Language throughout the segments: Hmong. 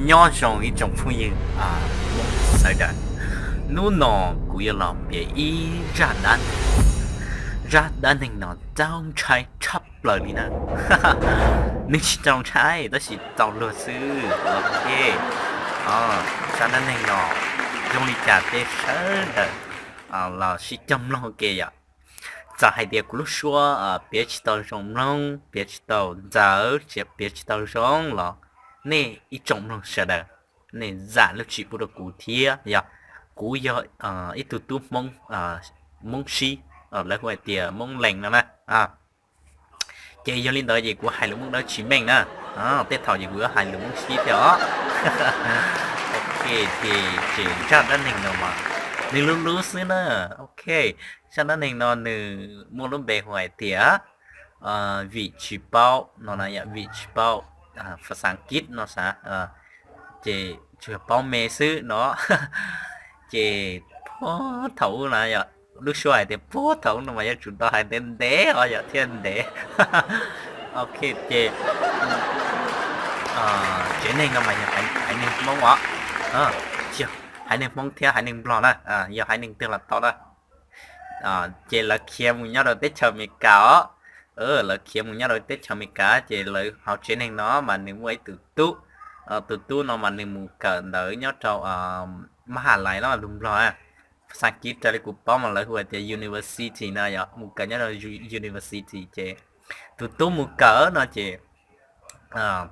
Nyob zoo ib tsoom phooj ywg sawv daws, hnub no kuv yuav los piav ib zaj dab neeg. Zaj dab neeg no txaus ntshai tshaj plaws li na. Nws tsis txaus ntshai tab sis txaus luag xwb. Ok, zaj dab neeg no zoo li cas tej sawv daws los sib cog mloog ke yom. Txawm hais tias kuv lub suab piav tsis tau zoo mloog, piav tsis tau ntxaws, piav tsis tau zoo los nej ib tsoom mloog sawv daws, nej zam lub txim pub rau kuv thiab yog kuv yog ib tug tub Hmoob, Hmoob Sib, lawv hu hais tias Hmoob Lees no na. Ces yog li ntawd ces kuv hais lus Hmoob Dawb tsis meej na. Tej thaum ces kuv yuav hais lus Hmoob Sib thiab os. Ok, ces zaj dab neeg no mas nws lub lub xwb na. Ok, zaj dab neeg no nws muaj lub npe hu hais tias vim tsis paub no na, yog vim tsis paub phas xas kiv no xav, ces tsuas paub me xwb no. Ces puag thaum ub na yog, lub suab hais tias puag thaum ub no mas yuav tsum tau hais ntev ntev os yog thiaj ntev. Ok, ces tsev neeg no mas yog haiv neeg Hmoob os, haiv neeg Hmoob thiab haiv neeg Nplog na, yog haiv neeg twg los tau na. Ces lawv khiav mus nyob rau teb chaws Amelikas os. Lawv khiav mus nyob rau teb chaws Amelikas ces lawv hauv tsev neeg no mas nws muaj ib tug tub. Tus tub no mas nws mus kawm ntawv nyob rau mab has lais los lus Nplog, phas xas kiv raws li kuv paub mas lawv hu tias university no yog mus kawm nyob rau university ces tus tub mus kawm no ces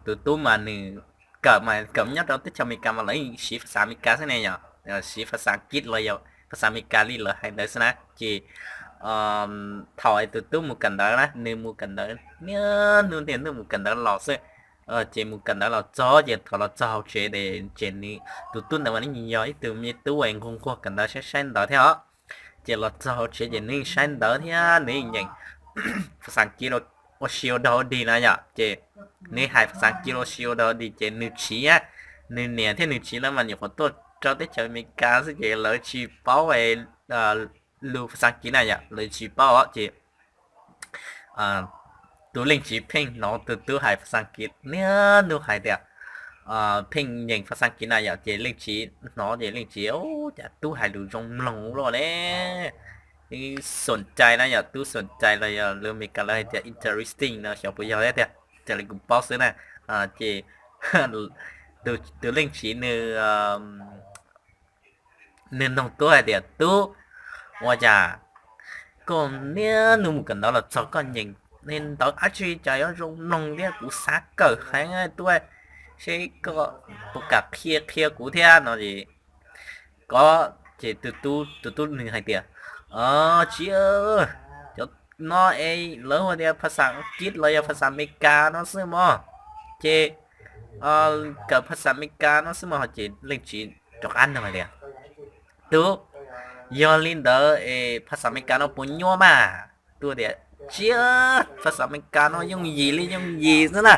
tus tub mas nws kawm mas kawm nyob rau teb chaws Amelikas mas lawv siv phas xas Amelikas xwb ne yom, siv phas xas kiv los yog phas xas Amelikas li lawv hais ntawd xwb na. Ces thaum tus tub mus kawm ntawv na, nws mus kawm ntawv niaj hnub niaj hnub mus kawm ntawv los xwb. Ces mus kawm ntawv los txog ces thaum los txog hauv tsev ces nws, tus tub ntawd mas nws yog ib tug me tub nquag nquag kawm ntawv saib saib ntawv thiab os. Ces los txog hauv tsev ces nws saib ntawv thiab nws nyeem phas xas kiv ua si ua dog dig na yom. Ces nws hais phas xas kiv ua si ua dog dig ces nws txiv, nws niam thiab nws txiv lawv mas nyuam qhuav tuaj rau teb chaws Amelikas xwb ces lawv tsis paub lus phas xas kiv na yom, lawv tsis paub os. Ces tus leej txiv pheej hnov tus tub hais phas xas kiv niaj hnub hais tias, pheej nyeem phas xas kiv na yom, ces leej txiv hnov ces leej txiv, cas tub hais lus zoo mloog ua luaj ne. Xuam cai na yom, tub xuam cai los yog lus Amelikas lawv hais tias interesting no xyov puas yog thiab tiag, raws li kuv paub xwb na. Ces tus leej txiv nws, nws noog tub hais tias, tub, ua cas koj niaj hnub mus kawm ntawv los txog koj nyeem ntawv dab tsi cas yuav zoo mloog thiab, kuv xav kawm heev tub, seb koj puas kam qhia qhia kuv thiab no es. Koj, ces tus tub nws hais tias, txiv, cov no es lawv hu tias phas xas Askiv los yog phas xas Amelikas no xwb mog, ces kawm phas xas Amelikas no xwb mog. Ces leej txiv rov qab nug hais tias, tub, yog li ntawd es phas xas Amelikas no puas nyuaj mas? Tub tias, txiv, phas xas Amelikas no yooj yim li yooj yim xwb na.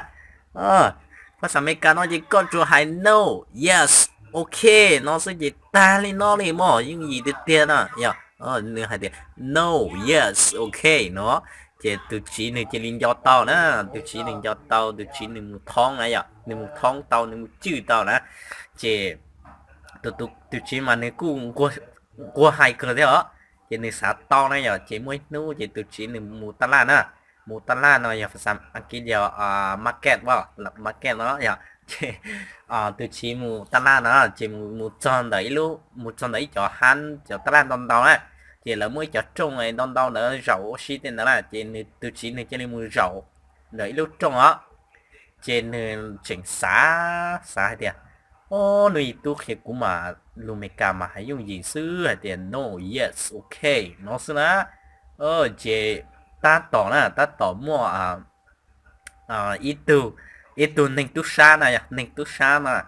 Phas xas Amelikas no ces koj tsuas hais no, yes, ok no xwb ces tag li no li mog, yooj yim tiag tiag na yom. Nws hais tias no, yes, ok no, ces tus txiv nws cia li nco tau na, tus txiv nws nco tau, tus txiv nws mus thoob na yom, nws mus thoob tau, nws mus cwj tau na. Ces tus txiv mas nws kuj nquag hais kawg thiab os, ces nws xav tau na yom. Ces muaj ib hnub ces tus txiv nws mus taj laj na, mus taj laj no yog phas xas Askiv yog market, market no yom. Ces tus txiv mus taj laj no ces mus txog ntawm ib lub, mus txog ntawm ib cov hab, cov taj laj ntau ntau na, ces lawv muaj ib cov rooj ntau ntau ntawd zaum ua si tej ntawd na, ces tus txiv nws cia li mus zaum ntawm ib lub rooj os. Ces nws tseem xav xav hais tias, o, nws yim tub qhia kuv mas lus Amelikas mas hais yooj yim xwb, hais tias no, yes, ok no xwb na. Ces tab tom na, tab tom muaj ib tug, ib tug neeg tub sab na, yog neeg tub sab na,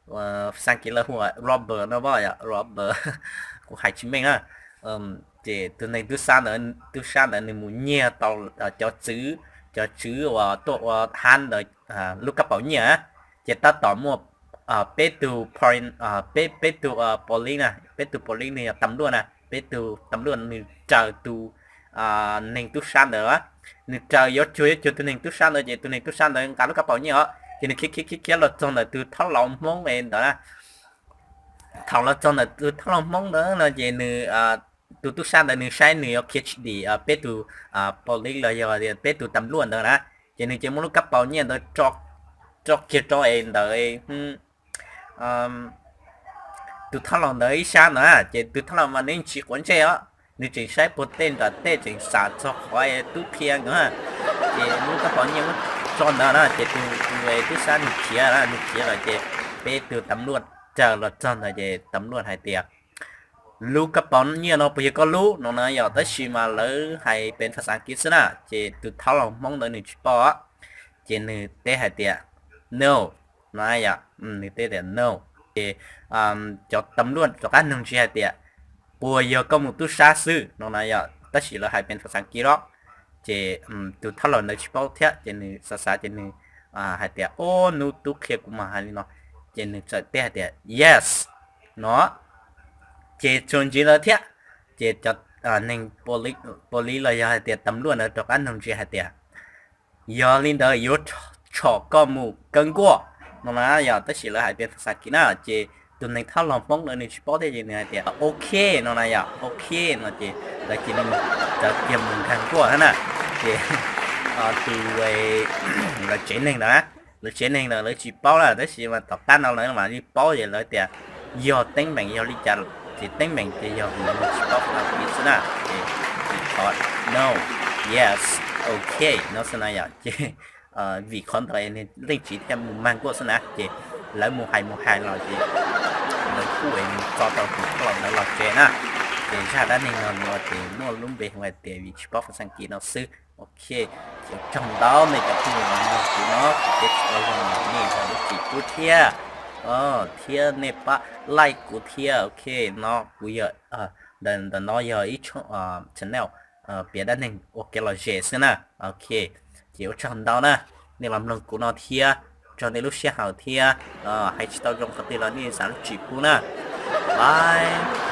phas xas Askiv lawv hu robber no, yog robber, kuv hais tsis meej na. Ces tus neeg tub sab ntawd, tub sab ntawd nws mus nyiag tau cov txwv, cov txwv uas tuaj ua hab ntawd lub kab paus nyiaj, ces tab tom muaj peb tug, peb, peb tug police na, peb tug police nws yog tam luaj na, peb tug tam luaj nws raws tus neeg tub sab ntawd, nws raws yuav cuag yuav cuag tus neeg tub sab ntawd, ces tus neeg tub sab ntawd nqa lub kab paus nyiaj os, Ces nws khiav khiav khiav khiav los txog ntawm tus thab laus Hmoob ntawd na. Thaum los txog ntawm tus thab laus Hmoob ntawd no ces nws, tus tub sab ntawd nws saib nws yuav khiav tsis dim peb tus police los yog peb tus tam luaj ntawd na, ces nws ces muab lub kab paus nyiaj ntawd tso kiag rau es ntawd tus thab laus ntawd ib sab ntawd na, ces tus thab laus mas nws tsis quav ntsej os, nws tseem saib puag tej nram tej tseem xav txog qhov tub qhia nkawd, ces muab kab paus nyiaj muab tso ntawd na, ces tus tus tub sab nws khiav na, nws khiav lawm ces peb tus tam luaj raws los txog ntawd ces tam luaj hais tias, lub kab paus nyiaj no puas yog koj lub no na yom, tab sis mas lawv hais pes phas xas kiv xwb na, ces tus thab laus Hmoob ntawd nws tsis paub, ces nws teb hais tias, no, no yom, nws teb tias no, ces cov tam luaj rov qab nug ntxiv hais tias, puas yog koj mus tub sab xwb no na yom, tab sis lawv hais pes phas xas kiv los, ces tus thab laus ntawd tsis paub thiab ces nws xav xav ces nws hais tias, o, nub tub qhia kuv mas hais li no, ces nws txawm teb hais tias yes no, ces tsuas ntxiv lawv thiab, ces cov neeg police los yog hais tias tam luaj ntawd rov qab nug ntxiv hais tias, yog li ntawd yuav tshom koj mus kaw nkuaj no na yom, tab sis lawv hais pes phas xas kiv na, ces tus neeg thab laus Hmoob ntawd nws tsis paub thiab ces nws hais tias ok no na yom, ok no ces lawv cia li rov kiag mus kaw nkuaj thiab na, ces tus lawv tsev neeg ntawd, lawv tsev neeg ntawd lawv tsis paub na, tab sis mas tom qab no lawv mam li paub ces lawv tias yog teeb meem yog li cas, ces teeb meem ces yog lawv tsis paub phas xas kiv xwb na, ces qhov no, yes, ok no xwb na yom, ces vim qhov ntawd leej txiv thiaj mus mag nkuaj xwb na, ces lawv mus hais mus hais los ces lawv kuj mus tso tau tus thab laus ntawd los tsev na, ces zaj dab neeg no no ces muaj lub npe hu hais tias vim tsis paub phas xas kiv no xwb. Ok, ces ua tsaug ntau nej cov phooj ywg uas mloog kuv no, kuv thiaj tsis ua zoo nej txhua lub txim pub thiab, thiab nej pab like kuv thiab. Ok, no kuv yog, ntawm no yog ib channel piav dab neeg ua kev lom zem xwb na. Ok, ces ua tsaug ntau na, nej los mloog kuv no thiab, tsaug nej lub sij hawm thiab, hais tsis tau zoo qhov twg los nej zam lub txim pub na. Bye.